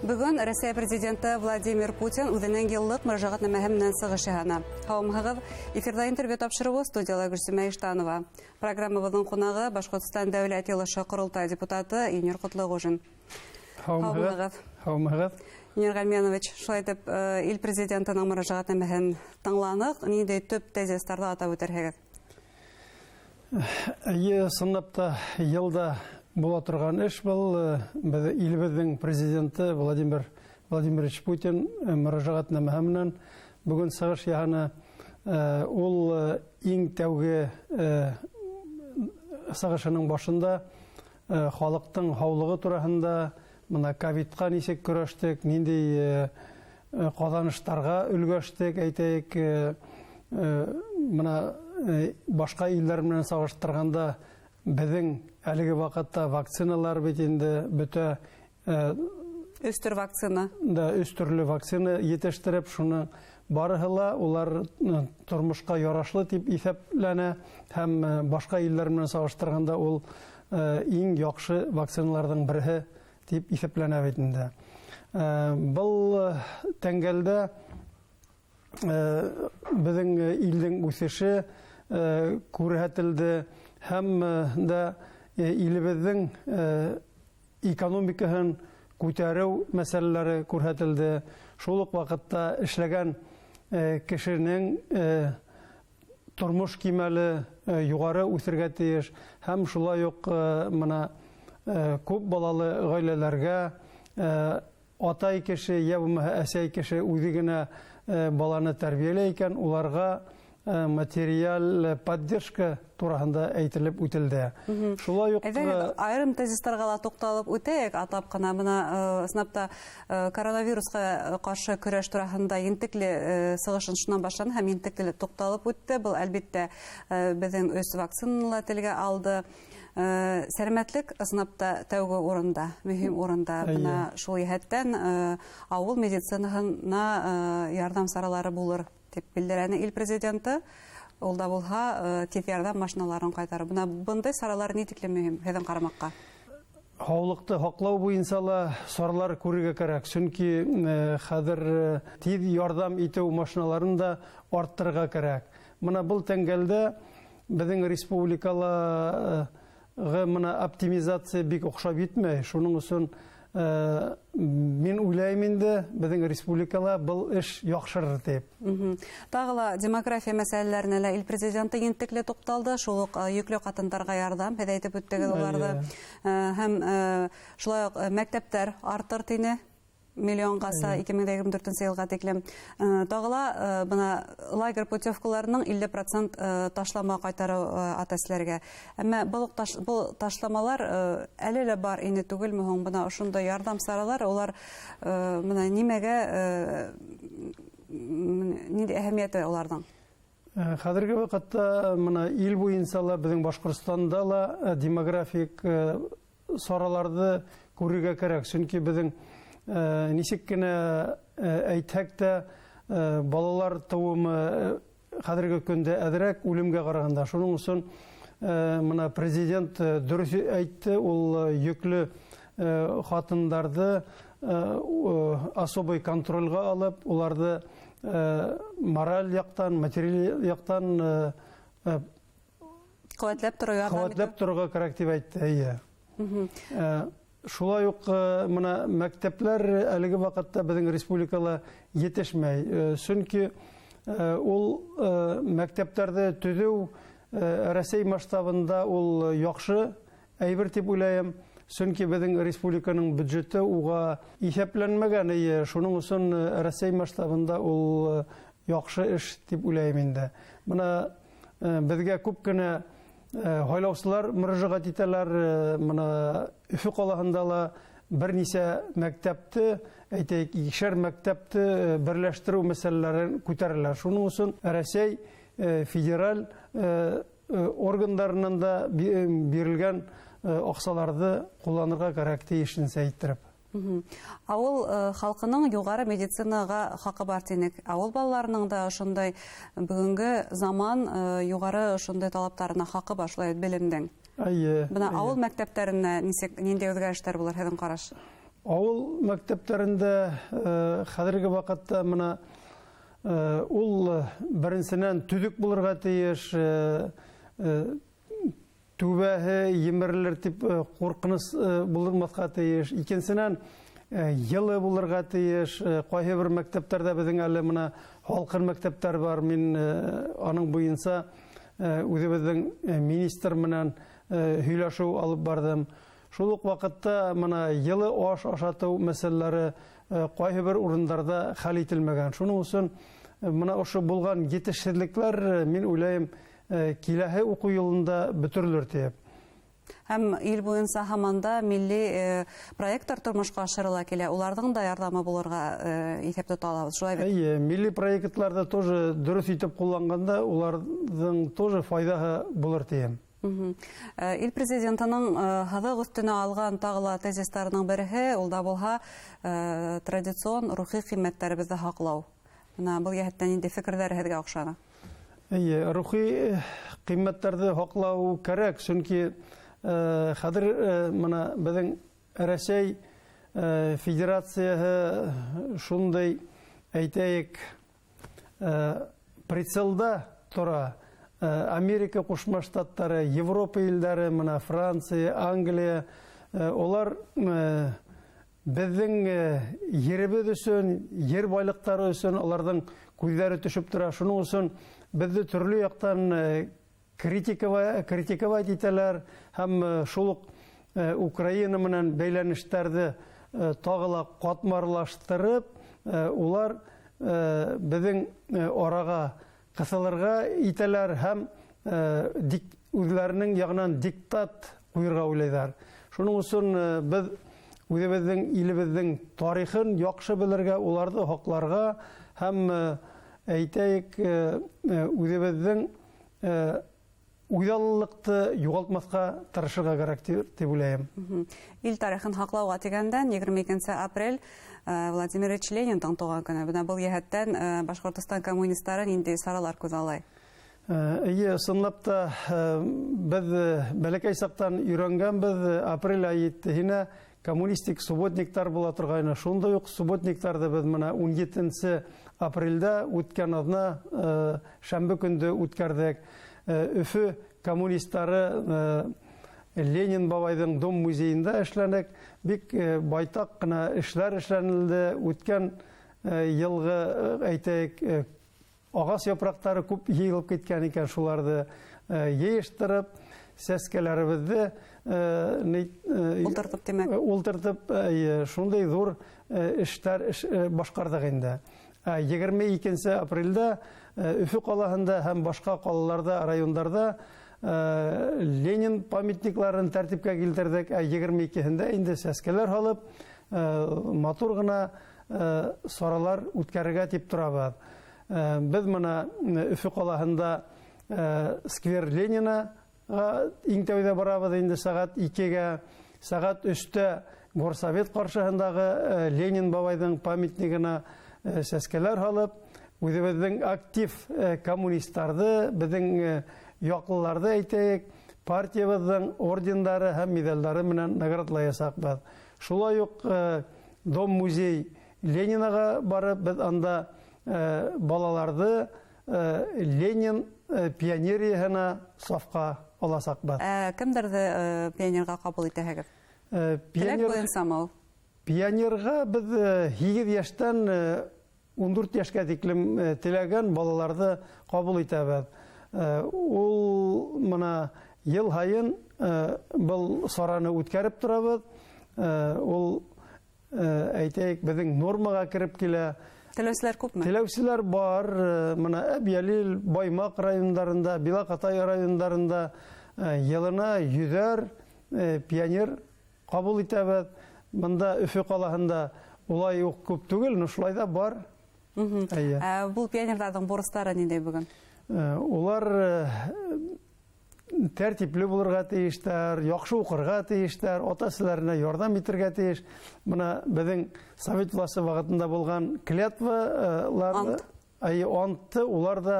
Бөгөн Рәсәй президенты Владимир Путин үҙенең йыллыҡ мөрәжәғәтнамәһе менән сығыш яһаны. Һаумыһығыҙ! Эфирҙа интервью тапшырыуы, студияла Гөлсөмә Иштанова. Программабыҙҙың ҡунағы Башҡортостан Дәүләт Йыйылышы Ҡоролтай депутаты Юнир Ҡотлоғужин. Һаумыһығыҙ! Һаумыһығыҙ! Юнир Ғәлмәнович, шулай итеп, ил президентының мөрәжәғәтнамәһен тыңланыҡ. Ниндәй төп тезистарҙы атап үтерһегеҙ? Эйе, ысынлап та йылда була торған эш был. Беҙ илебеҙҙең президенты Владимир Владимирович Путин мөрәжәғәтнамәһе менән бөгөн сығыш яһаны. Ул иң тәүге сығышының башында халыҡтың һаулығы тураһында, бына ковидҡа нисек көрәштек, ниндәй ҡаҙаныштарға өлгәштек, әйтәйек, бына башҡа илдәр менән сағыштырғанда беҙҙең әлеге ваҡытта вакциналар бит инде бөтә өс төр вакцина. Да, өс төрлө вакцина етештереп, шуны барыһы ла улар тормошҡа ярашлы тип иҫәпләнә һәм башҡа илдәр менән сағыштырғанда ул иң яҡшы вакциналарҙың береһе тип иҫәпләнә бит инде. Был тәңгәлдә беҙҙең илдең үҫеше күрһәтелде һәм дә илебеҙҙең экономикаһын күтәреү мәсьәләләре күрһәтелде. Шул уҡ ваҡытта эшләгән кешенең тормош кимәле юғары үҫергә тейеш һәм шулай уҡ бына күп балалы ғаиләләргә атай кеше йә булмаһа әсәй кеше үҙе генә баланы тәрбиәләй икән, уларға материаль поддержка тураһында әйтелеп үтелде. Шулай уҡ айырым тезистарға ла туҡталып үтәйек, атап ҡына бына ысынлап та коронавирусҡа ҡаршы көрәш тураһында ентекле сығышын шунан башланы һәм ентекле туҡталып үтте. Был әлбиттә беҙҙең өс вакцинаны ла телгә алды. Сәләмәтлек ысынлап та тәүге урында, мөһим урында. Бына шул йәһәттән ауыл медицинаһына ярҙам саралары булыр тип белдерәне ил президенты. Ул да булһа тиҙ ярҙам машиналарын ҡайтарыу. Бына бындай саралар ни тиклем мөһим һеҙҙең ҡарамаҡҡа? Һаулыҡты һаҡлау буйынса ла саралар күрергә кәрәк, сөнки хәҙер тиҙ ярҙам итеү машиналарын да арттырырға кәрәк. Бына был тәңгәлдә беҙҙең республикала бына оптимизация бик оҡшап етмәй. Шуның өсөн мин уйлайым инде, беҙҙең республикала был эш яҡшырыр тип. Тағы ла демография мәсьәләләренә лә ил президенты ентекле туҡталды. Шул уҡ йөклө ҡатындарға ярҙам, һеҙ әйтеп үттегеҙ уларҙы. Һәм шулай уҡ мәктәптәр артыр тине миллионғаса 2024 йылға тиклем. Тағы ла бына лагерь путевкаларының 50% ташлама ҡайтарыу ата-әсәләргә. Әммә был ташламалар әле лә бар ине түгелме һуң? Бына ошондай ярҙам саралар, улар бына нимәгә, ниндәй әһәмиәте уларҙың? Хәҙерге ваҡытта бына ил буйынса ла, беҙҙең Башҡортостанда ла демографик сараларҙы күрергә кәрәк, сөнки беҙҙең нисек кенә әйтһәк тә, балалар тыуымы хәҙерге көндә әҙерәк үлемгә ҡарағанда. Шуның өсөн бына президент дөрөҫ әйтте, ул йөклө ҡатындарҙы особый контролға алып, уларҙы мораль яҡтан, материаль яҡтан ҡеүәтләп торорға, ҡеүәтләп торорға кәрәк тип әйтте. Эйе. Шулай уҡ бына мәктәпләр әлеге ваҡытта беҙҙең республикала етешмәй, сөнки ул мәктәптәрҙе төҙөү Рәсәй масштабында ул яҡшы әйбер тип уйлайым, сөнки беҙҙең республиканың бюджеты уға иҫәпләнмәгән, шуның өсөн Рәсәй масштабында ул яҡшы эш тип уйлайым инде. Бына беҙгә күп кенә һайлаусылар мөрәжәғәт итәләр, бына Өфө ҡалаһында ла бер нисә мәктәпте, әйтәйек, икешәр мәктәпте берләштереү мәсьәләләрен күтәрәләр. Шуның өсөн Рәсәй федераль органдарынан да бирелгән аҡсаларҙы ҡулланырға кәрәк тейешенсә әйттереп. Ауыл халҡының юғары медицинаға хаҡы бар тинек. Ауыл балаларының да ошондай бөгөнгө заман юғары ошондай талаптарына хаҡы бар, шулай белемдең. Эйе. Бына ауыл мәктәптәренә нисек, ниндәй үҙгәрештәр булыр һеҙҙең ҡараш? Ауыл мәктәптәрендә хәҙерге ваҡытта мына ул беренсенән төҙөк булырға тейеш, түбәһе емерелер тип ҡурҡыныс булдырмаҫҡа тейеш. Икенсенән, йылы булырға тейеш. Ҡайһы бер мәктәптәрҙә беҙҙең әле мына һалҡын мәктәптәр бар. Мин аның буйынса үҙебеҙҙең министр менән һөйләшеү алып барҙым. Шул уҡ ваҡытта мына йылы аш ашатыу мәсьәләләре ҡайһы бер урындарҙа хәл ителмәгән. Шуның өсөн мына ошо булған етешһеҙлектәр, мин уйлайым, киләһе уҡыу йылында бөтөрөлөр тип. Һәм ил буйынса һаман да милли проекттар тормошҡа ашырыла килә. Уларҙың да ярҙамы булырға иҫәп тота алабыҙ, шулай бит? Эйе, милли проектларҙы тоже дөрөҫ итеп ҡулланғанда уларҙың тоже файҙаһы булыр тием. Ил президентының һыҙыҡ өҫтөнә алған тағы ла тезистарының береһе, ул да булһа традицион рухи ҡиммәттәребеҙҙе һаҡлау. Бына был йәһәттән ниндәй фекерҙәр һеҙгә оҡшаны? Эйе, рухи ҡиммәттәрҙе һаҡлау кәрәк, сөнки хәҙер мына беҙҙең Рәсәй Федерацияһы шундай, әйтәйек, прицелда тора. Америка Ҡушма Штаттары, Европа илдәре, мына Франция, Англия, улар беҙҙең еребеҙ өсөн, ер байлыҡтары өсөн уларҙың күҙҙәре төшөп тора. Шуның өсөн беҙҙе төрлө яҡтан критиковать итәләр һәм шул уҡ Украина менән бәйләнештәрҙе тағы ла ҡатмарлаштырып, улар беҙҙең араға ҡыҫылырға итәләр һәм үҙҙәренең яғынан диктат ҡуйырға уйлайҙар. Шуның өсөн беҙ үҙебеҙҙең илебеҙҙең тарихын яҡшы белергә, уларҙы һаҡларға һәм, әйтәйек, үҙебеҙҙең үҙаллылыҡты юғалтмаҫҡа тырышырға кәрәк тип уйлайым. Ил тарихын һаҡлауға тигәндән 22 апрель Владимир Ильич Лениндың тыуған көнө. Бына был йәһәттән Башҡортостан коммунистары ниндәй саралар күҙаллай? Эйе, ысынлап та беҙ бәләкәй саҡтан өйрәнгәнбеҙ, апрель айы еттеһенә коммунистик субботниктар була торғайны. Шундай уҡ субботниктарҙы беҙ мына 17 апрелдә үткән аҙна шәмбе көндө үткәрҙек. Өфө коммунистары Ленин бабайҙың дом музейында эшләнек. Бик байтаҡ ҡына эшләр эшләнелде. Үткән йылғы, әйтәйек, ағас япраҡтары күп йыйылып киткән икән, шуларҙы йыйыштырып, сәскәләребеҙҙе ултыртып, тимәк. Ултыртып, шундай ҙур эштәр башҡарҙыҡ инде. 22 апрелдә Өфө ҡалаһында һәм башҡа ҡалаларҙа, райондарҙа Ленин памятникларын тәртипкә килтерҙек. 22-һендә инде сәскәләр һалып, матур ғына саралар үткәрергә тип торабыҙ. Беҙ мына Өфө ҡалаһында сквер Ленина иң тәүҙә барабыҙ инде сәғәт 2-гә, сәғәт 3-тә Горсовет ҡаршыһындағы Ленин бабайҙың памятнигына сәскәләр һалып, үҙебеҙҙең актив коммунистарҙы, беҙҙең яҡлыларҙы, әйтәйек, партиябыҙҙың ордендары һәм миҙалдары менән наградлаясаҡбыҙ. Шулай уҡ дом-музей Ленинаға барып, беҙ анда балаларҙы Ленин пионерияһына сафҡа аласаҡбыҙ. Кемдәрҙе пионерға ҡабул итәһегеҙ? Теләк буйынсамы ул? Пионерға беҙ 8 йәштән 14 йәшкә тиклем теләгән балаларҙы ҡабул итәбеҙ. Ул мына йыл һайын был сараны үткәреп торабыҙ. Ул, әйтәйек, беҙҙең нормаға кереп килә. Теләүселәр күпме? Теләүселәр бар. Мына Әбйәлил, Баймаҡ райондарында, Билаҡатай райондарында йылына 100-әр пионер ҡабул итәбеҙ. Бында Өфө ҡалаһында улай уҡ күп түгел, но шулай ҙа бар. Был пионерҙарҙың бурыстары ниндәй бөгөн? Улар тәртипле булырға тейештәр, яҡшы уҡырға тейештәр, ата-әсәләренә ярҙам итергә тейеш. Бына беҙҙең совет власы ваҡытында булған клятваларҙы, антты улар да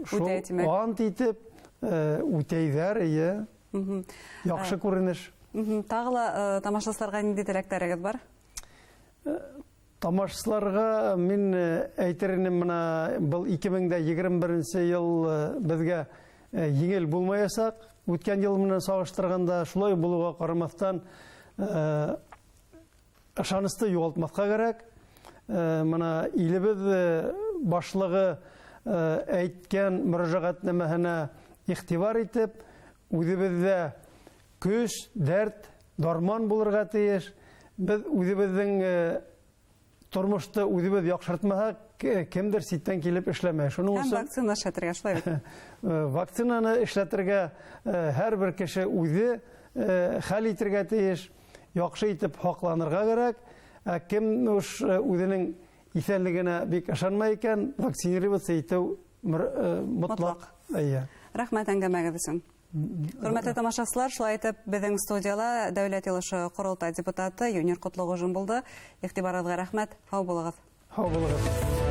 шул ант итеп үтәйҙәр, эйе. Яҡшы күренеш. Тағы ла тамашасыларға ниндәй теләктәрегеҙ бар? Тамашасыларға мин әйтер инем, мына был 2021 йыл беҙгә еңел булмаясаҡ. Үткән йыл менән сағыштырғанда шулай булыуға ҡарамаҫтан, ышанысты юғалтмаҫҡа кәрәк. Мына илебеҙ башлығы әйткән мөрәжәғәтнамәһенә иғтибар итеп, үҙебеҙҙә көс, дәрт, дарман булырға тейеш. Беҙ үҙебеҙҙең тормошто үҙебеҙ яҡшыртмаһаҡ, кемдер ситтән килеп эшләмәй. Шуның Һәм өсөн вакцина эшләтергә, шулай бит? Вакцинаны эшләтергә һәр бер кеше үҙе хәл итергә тейеш, яҡшы итеп һаҡланырға кәрәк. Ә кем уж үҙенең иҫәнлегенә бик ышанмай икән, вакцинироваться итеү мотлаҡ. Мотлаҡ. Эйе. Рәхмәт әңгәмәгеҙ өсөн. Хөрмәтле тамашасылар, шулай итеп беҙҙең студияла Дәүләт Йыйылышы Ҡоролтай депутаты Юнир Ҡотлоғожин булды. Иғтибарығыҙға рәхмәт. Һау булығыҙ. Һау булығыҙ.